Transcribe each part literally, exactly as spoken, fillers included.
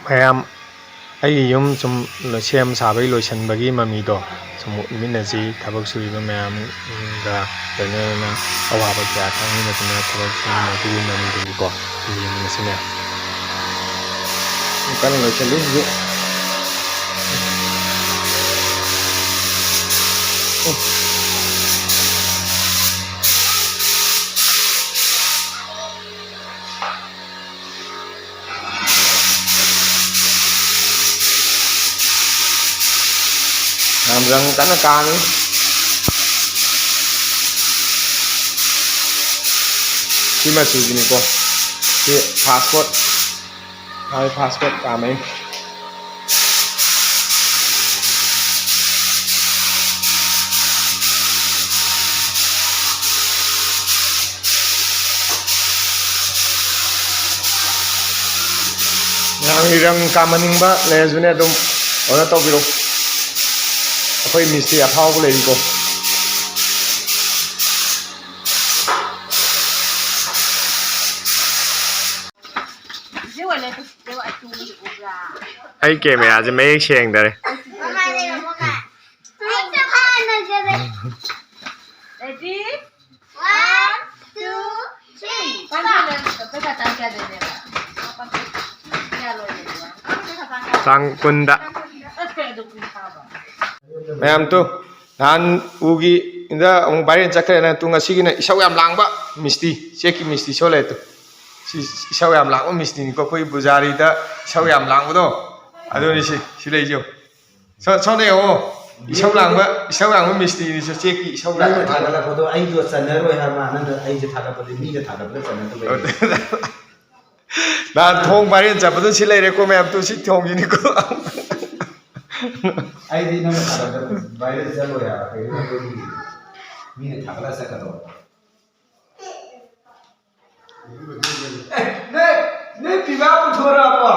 ꯃꯌꯥꯝ, ꯑꯩꯒꯤ ꯌꯨꯝ ꯁꯨꯝ ꯁꯦꯝ ꯁꯥꯕꯒꯤ ꯂꯣꯏꯁꯤꯟꯕꯒꯤ ꯃꯃꯤꯗꯣ ꯁꯨꯝ ꯎꯠꯃꯤꯟꯅꯁꯤ꯫ ꯊꯕꯛ ꯁꯨꯔꯤꯕ ꯃꯌꯥꯝꯒ ꯂꯣꯏꯅꯅ ꯑꯋꯥꯕ ꯀꯌꯥ ꯈꯪꯃꯤꯟꯅꯗꯨꯅ ꯊꯕꯛ ꯁꯨꯃꯤꯟꯅꯕꯒꯤ ꯃꯃꯤꯗꯨꯅꯤꯀꯣ꯫ ꯌꯦꯡꯃꯤꯟꯅꯁꯤ ꯃꯌꯥꯝ꯫ ꯀꯟꯅ ꯂꯣꯏꯁꯤꯜꯂꯤ ꯍꯧꯖꯤꯛ꯫ ꯌꯥꯝ ꯔꯪ ꯀꯟꯅ ꯀꯥꯝꯃꯤ꯫ ꯁꯤ ꯃꯆꯨꯁꯤꯅꯤꯀꯣ꯫ ꯁꯤ ꯐꯥꯁ ꯀꯣꯠ꯫ ꯃꯥꯒꯤ ꯐꯥꯁ ꯀꯣꯠ ꯀꯥꯝꯃꯛꯏ꯫ ꯃꯌꯥꯝꯒꯤ ꯔꯪ ꯀꯥꯝꯍꯟꯅꯤꯡꯕ ꯂꯩꯔꯁꯨꯅꯦ, ꯑꯗꯨꯝ ꯑꯣꯔꯗꯔ ꯇꯧꯕꯤꯔꯣ꯫ ꯑꯩꯈꯣꯏ ꯃꯤꯁꯇ꯭ꯔꯤ ꯑꯐꯥꯎꯕ ꯂꯩꯔꯤꯀꯣ꯫ ꯑꯩ ꯀꯦꯃꯦꯔꯥꯁꯦ ꯃꯌꯦꯛ ꯁꯦꯡꯗꯔꯦ꯫ Ready? One, two, three. ꯆꯥꯡ ꯀꯨꯟꯗ꯫ ꯃꯌꯥꯝ ꯇꯨ, ꯅꯍꯥꯟ ꯎꯒꯤ ꯏꯟꯗ ꯑꯃꯨꯛ viral ꯆꯠꯈ꯭ꯔꯦ, ꯅꯪ ꯇꯨ ꯉꯁꯤꯒꯤꯅ ꯏꯁꯧ ꯌꯥꯝ ꯂꯥꯡꯕ ꯃꯤꯁꯇꯤ, ꯆꯦꯛꯀꯤ ꯃꯤꯁꯇꯤ ꯁꯣ ꯂꯩ ꯇꯨ꯫ ꯁꯤ ꯏꯁꯧ ꯌꯥꯝ ꯂꯥꯡꯕ ꯃꯤꯁꯇꯤꯅꯤꯀꯣ, ꯑꯩꯈꯣꯏ ꯄꯨꯖꯥꯔꯤꯗ ꯏꯁꯧ ꯌꯥꯝ ꯂꯥꯡꯕꯗꯣ꯫ ꯑꯗꯨꯅꯤ ꯁꯤ, ꯁꯤ ꯂꯩꯁꯤꯌꯣ꯫ ꯁꯣ-, ꯁꯣꯝꯗ ꯌꯦꯡꯉꯣ꯫ ꯏꯁꯧ ꯂꯥꯡꯕ, ꯏꯁꯧ ꯂꯥꯡꯕ ꯃꯤꯁꯇ꯭ꯔꯤꯅꯤ ꯁꯣ, ꯆꯦꯛꯀꯤ ꯏꯁꯧ ꯅꯪꯅ ꯂꯥꯡꯕ꯫ ꯊꯥꯒꯠꯂꯛꯄꯗꯣ ꯑꯩꯗꯣ ꯆꯟꯅꯔꯣꯏ ꯍꯥꯏꯕ, ꯅꯪꯅ ꯑꯩꯁꯦ ꯊꯥꯒꯠꯄꯗꯤ ꯃꯤꯅ ꯊꯥꯒꯠꯄꯗ ꯆꯟꯅꯗꯕ ꯑꯣ, ꯂꯩ꯫ ꯅꯍꯥꯟ ꯊꯣꯡ viral ꯆꯠꯄꯗꯣ ꯁꯤ ꯂꯩꯔꯦꯀꯣ ꯃꯌꯥꯝ, ꯇꯨ ꯁꯤ ꯊꯣꯡꯒꯤꯅꯤꯀꯣ꯫ ꯑꯩꯗꯤ ꯅꯪꯅ ꯊꯥꯒꯠꯄꯗ viral ꯆꯠꯂꯣꯏ ꯍꯥꯏꯕ, ꯀꯩꯒꯤꯅꯣ ꯑꯩꯈꯣꯏꯒꯤ ꯃꯤꯅ ꯊꯥꯒꯠꯂ ꯆꯠꯀꯗꯧꯕ꯫ ꯑꯦ, ꯅꯣꯏ, ꯅꯣꯏ ꯄꯤꯕꯥ ꯄꯨꯊꯣꯔꯛꯑꯕꯣ?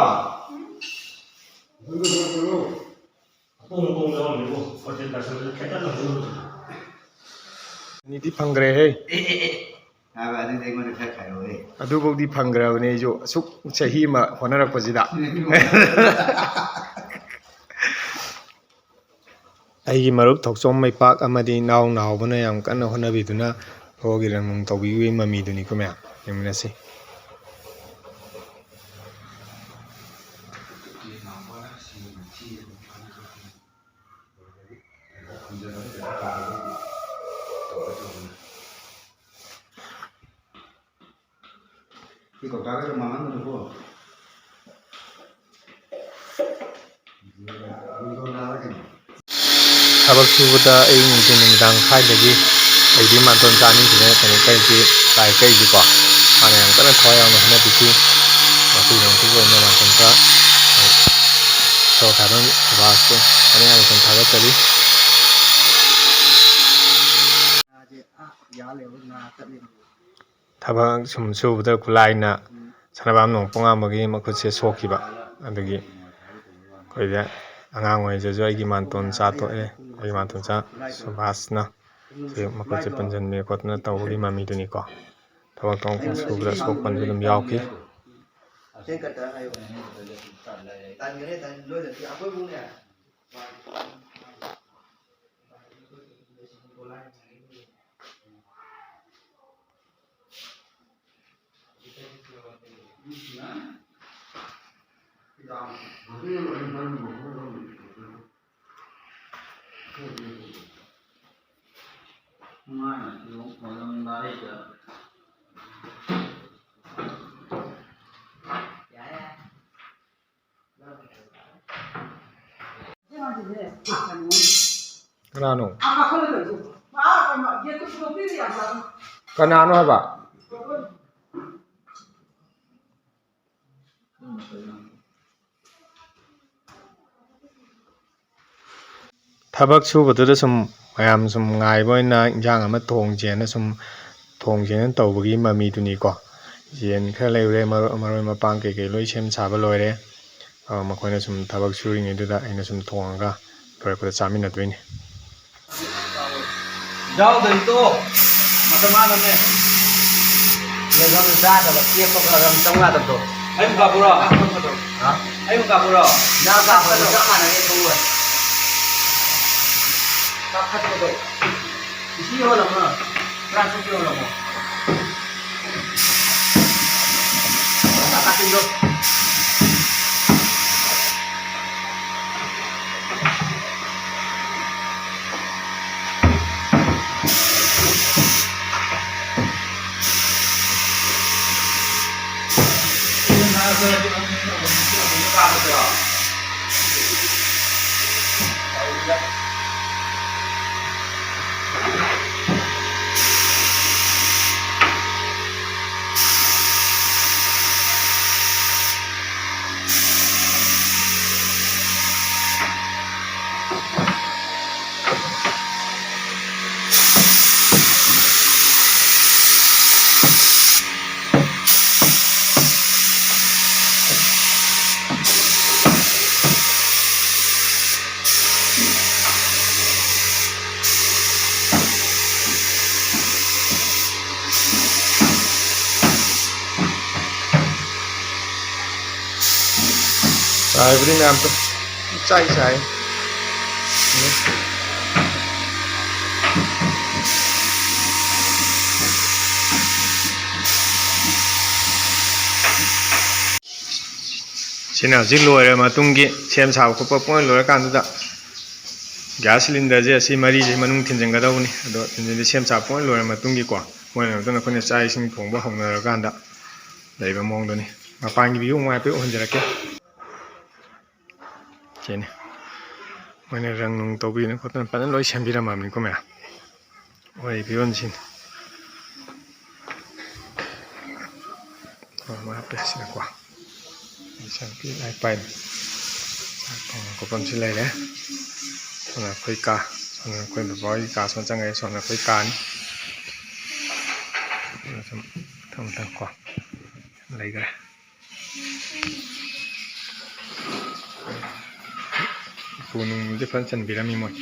ꯑꯅꯤꯗꯤ ꯐꯪꯈ꯭ꯔꯦꯍꯦ꯫ ꯑꯦ, ꯑꯦ, ꯑꯦ꯫ ꯍꯥꯏꯕ ꯑꯗꯨꯗꯤ ꯑꯩꯉꯣꯟꯗ ꯈꯔ ꯈꯥꯏꯔꯛꯑꯣꯍꯦ꯫ ꯑꯗꯨꯐꯥꯎꯗꯤ ꯐꯪꯈ꯭ꯔꯕꯅꯦ ꯑꯩꯁꯨ, ꯑꯁꯨꯛ ꯆꯍꯤ ꯑꯃ ꯍꯣꯠꯅꯔꯛꯄꯁꯤꯗ꯫ ꯑꯩꯒꯤ ꯃꯔꯨꯞ ꯊꯧꯆꯣꯝ ꯃꯩꯄꯥꯛ ꯑꯃꯗꯤ ꯏꯅꯥꯎ ꯅꯥꯎꯕꯅ ꯌꯥꯝ ꯀꯟꯅ ꯍꯣꯠꯅꯕꯤꯗꯨꯅ ꯐꯣꯇꯣꯒꯤ ꯂꯪꯅꯨꯡ ꯇꯧꯕꯤꯕꯒꯤ ꯃꯃꯤꯗꯨꯅꯤꯀꯣ ꯃꯌꯥꯝ꯫ ꯌꯦꯡꯃꯤꯟꯅꯁꯤ꯫ ꯁꯤ ꯀꯧꯇꯥꯒꯁꯨ ꯃꯥꯡꯍꯟꯒꯅꯨꯀꯣ꯫ ꯊꯕꯛ ꯁꯨꯕꯗ ꯑꯌꯨꯛ ꯅꯨꯡꯊꯤꯜ ꯅꯨꯃꯤꯗꯥꯡ ꯈꯥꯏꯗꯒꯤ ꯑꯩꯗꯤ ꯃꯥꯟꯇꯣꯟ ꯆꯥꯅꯤꯡꯗꯨꯅ ꯀꯩꯅꯣ ꯀꯩꯁꯤ ꯂꯥꯏ ꯀꯛꯏꯁꯤꯀꯣ꯫ ꯃꯥꯅ ꯌꯥꯝ ꯀꯟꯅ ꯊꯋꯥꯏ ꯌꯥꯎꯅ ꯍꯣꯠꯅꯕꯤꯈꯤ꯫ ꯃꯁꯤꯒꯤꯗꯃꯛꯇꯁꯨ ꯑꯩꯅ ꯃꯥꯟꯇꯣꯟ ꯆꯥ ꯁꯣꯔꯣꯛ ꯊꯥꯕꯝ ꯁꯨꯕꯥꯁꯄꯨ ꯑꯅꯤꯡ ꯑꯅꯤꯡ ꯊꯥꯒꯠꯆꯔꯤ꯫ ꯊꯕꯛ ꯁꯨꯝ ꯁꯨꯕꯗ ꯈꯨꯠꯂꯥꯏꯅ ꯁꯅꯥꯕꯝ ꯅꯣꯡꯄꯣꯛꯉꯥꯟꯕꯒꯤ ꯃꯈꯨꯠꯁꯦ ꯁꯣꯛꯈꯤꯕ꯫ ꯑꯗꯨꯒꯤ ꯑꯩꯈꯣꯏꯗ ꯑꯉꯥꯡ ꯑꯣꯏꯔꯤꯉꯩꯗꯁꯨ ꯑꯩꯒꯤ ꯃꯥꯟꯇꯣꯟ ꯆꯥ ꯇꯣꯛꯑꯦ꯫ ꯑꯩꯒꯤ ꯃꯥꯟꯇꯣꯟ ꯆꯥ ꯁꯨꯕꯥꯁꯅ ꯁꯤ ꯃꯈꯨꯠꯁꯦ ꯄꯨꯟꯁꯤꯟꯕꯤ ꯈꯣꯠꯇꯅ ꯇꯧꯕꯒꯤ ꯃꯃꯤꯗꯨꯅꯤꯀꯣ꯫ ꯊꯕꯛ ꯊꯧꯔꯝ ꯁꯨꯕꯗ ꯁꯣꯛꯄꯁꯨ ꯑꯗꯨꯝ ꯌꯥꯎꯈꯤ꯫ ꯀꯅꯥꯅꯣ? ꯀꯅꯥꯅꯣ ꯍꯥꯏꯕ? ꯊꯕꯛ ꯁꯨꯕꯗꯨꯗ ꯁꯨꯝ ꯃꯌꯥꯝ ꯁꯨꯝ ꯉꯥꯏꯕ ꯑꯣꯏꯅ ꯏꯟꯖꯥꯡ ꯑꯃ ꯊꯣꯡꯁꯦꯅ ꯁꯨꯝ ꯊꯣꯡꯁꯦꯅ ꯇꯧꯕꯒꯤ ꯃꯃꯤꯗꯨꯅꯤꯀꯣ꯫ ꯌꯦꯟ ꯈꯔ ꯂꯩꯔꯨꯔꯦ, ꯃꯔꯣꯏ, ꯃꯔꯣꯏ ꯃꯄꯥꯡ ꯀꯩꯀꯩ ꯂꯣꯏ ꯁꯦꯝ ꯁꯥꯕ ꯂꯣꯏꯔꯦ꯫ ꯑ, ꯃꯈꯣꯏꯅ ꯁꯨꯝ ꯊꯕꯛ ꯁꯨꯔꯤꯉꯩꯗꯨꯗ ꯑꯩꯅ ꯁꯨꯝ ꯊꯣꯡꯉꯒ ꯂꯣꯏꯔꯛꯄꯗ ꯆꯥꯃꯤꯟꯅꯗꯣꯏꯅꯤ꯫ ꯌꯥꯎꯗ꯭ꯔꯗꯤ ꯇꯣꯛꯑꯣ꯫ ꯃꯇꯝ ꯃꯥꯡꯅꯕꯅꯦ꯫ ꯔꯝ ꯆꯥꯗꯕ ꯇꯦꯛꯄꯒ ꯔꯝ ꯆꯧ ꯌꯥꯗꯕꯗꯣ꯫ ꯑꯩ ꯑꯃꯨꯛ ꯀꯥꯞꯄꯨꯔꯣ? ꯍꯥ? ꯑꯩ ꯑꯃꯨꯛ ꯀꯥꯞꯄꯨꯔꯣ? ꯅꯪ ꯀꯥꯞꯄꯗꯣ ꯆꯞ ꯃꯥꯟꯅꯩ ꯈꯪꯉꯣꯏ꯫ ꯀꯥꯞꯊꯠꯄꯗꯣ꯫ ꯏꯁꯤꯡ ꯌꯣꯜꯂꯝꯃꯣ꯫ ꯄ꯭ꯂꯥꯁꯇꯤꯛ ꯌꯣꯜꯂꯝꯃꯣ꯫ ꯀꯥꯞꯊꯠꯄꯗꯣ꯫ ꯆꯥꯏꯕꯗꯤ ꯃꯌꯥꯝ ꯆꯥꯏ ꯆꯥꯏ꯫ ꯁꯤꯅ ꯍꯧꯖꯤꯛ ꯂꯣꯏꯔ ꯃꯇꯨꯡꯒꯤ ꯁꯦꯝ ꯁꯥꯕ ꯈꯣꯠꯄ ꯄꯨꯡꯂꯣꯏ ꯂꯣꯏꯔꯀꯥꯟꯗꯨꯗ ꯒ꯭ꯌꯥꯁ ꯁꯤꯂꯤꯟꯗꯔꯁꯦ ꯑꯁꯤ ꯃꯔꯤꯁꯦ ꯃꯅꯨꯡ ꯊꯤꯟꯖꯤꯟꯒꯗꯧꯕꯅꯤ꯫ ꯑꯗꯣ ꯊꯤꯟꯖꯤꯟꯗꯤ ꯁꯦꯝ ꯁꯥꯕ ꯄꯨꯡꯂꯣꯏ ꯂꯣꯏꯔ ꯃꯇꯨꯡꯒꯤꯀꯣ, ꯃꯣꯏꯅ ꯑꯃꯨꯛꯇꯪ ꯑꯩꯈꯣꯏꯅ ꯆꯥꯛ ꯏꯁꯤꯡ ꯊꯣꯡꯕ ꯍꯧꯅꯔꯀꯥꯟꯗ ꯂꯩꯕ ꯃꯑꯣꯡꯗꯨꯅꯤ꯫ ꯃꯄꯥꯟꯒꯤ view ꯑꯃꯨꯛ ꯍꯥꯏꯐꯦꯠ ꯎꯍꯟꯖꯔꯛꯀꯦ꯫ ꯁꯤꯅꯤ꯫ ꯃꯣꯏꯅ ꯔꯪ ꯅꯨꯡ ꯇꯧꯕꯤꯗꯅ ꯈꯣꯠꯇꯅ ꯐꯖꯅ ꯂꯣꯏ ꯁꯦꯝꯕꯤꯔꯝꯃꯕꯅꯤꯀꯣ ꯃꯌꯥꯝ꯫ ꯍꯣꯏ, ꯐꯤꯕꯝꯁꯤꯅꯤ꯫ ꯑꯣ, ꯃꯥ ꯍꯥꯞꯄꯦ ꯁꯤꯅꯀꯣ꯫ ꯏꯆꯥꯅꯨꯄꯤ ꯂꯥꯏꯔꯤꯛ ꯄꯥꯏ꯫ ꯆꯥꯛ ꯊꯣꯡꯐꯝ ꯈꯣꯠꯐꯝꯁꯤ ꯂꯩꯔꯦ꯫ ꯁꯣꯝꯅ ꯑꯩꯈꯣꯏ ꯀꯥ, ꯁꯣꯝꯅ ꯑꯩꯈꯣꯏ ꯕꯕꯥ ꯍꯣꯏꯒꯤ ꯀꯥ, ꯁꯣꯝ ꯆꯪꯉꯛꯑꯦ꯫ ꯁꯣꯝꯅ ꯑꯩꯈꯣꯏ ꯀꯥꯅꯤ꯫ ꯑꯗꯨꯅ ꯁꯨꯝ ꯃꯊꯪ ꯃꯊꯪ ꯀꯣ ꯂꯩꯈ꯭ꯔꯦ꯫ ꯎꯄꯨ ꯅꯨꯡꯁꯦ ꯐꯖꯅ ꯆꯟꯕꯤꯔꯝꯃꯤ ꯃꯣꯏ꯫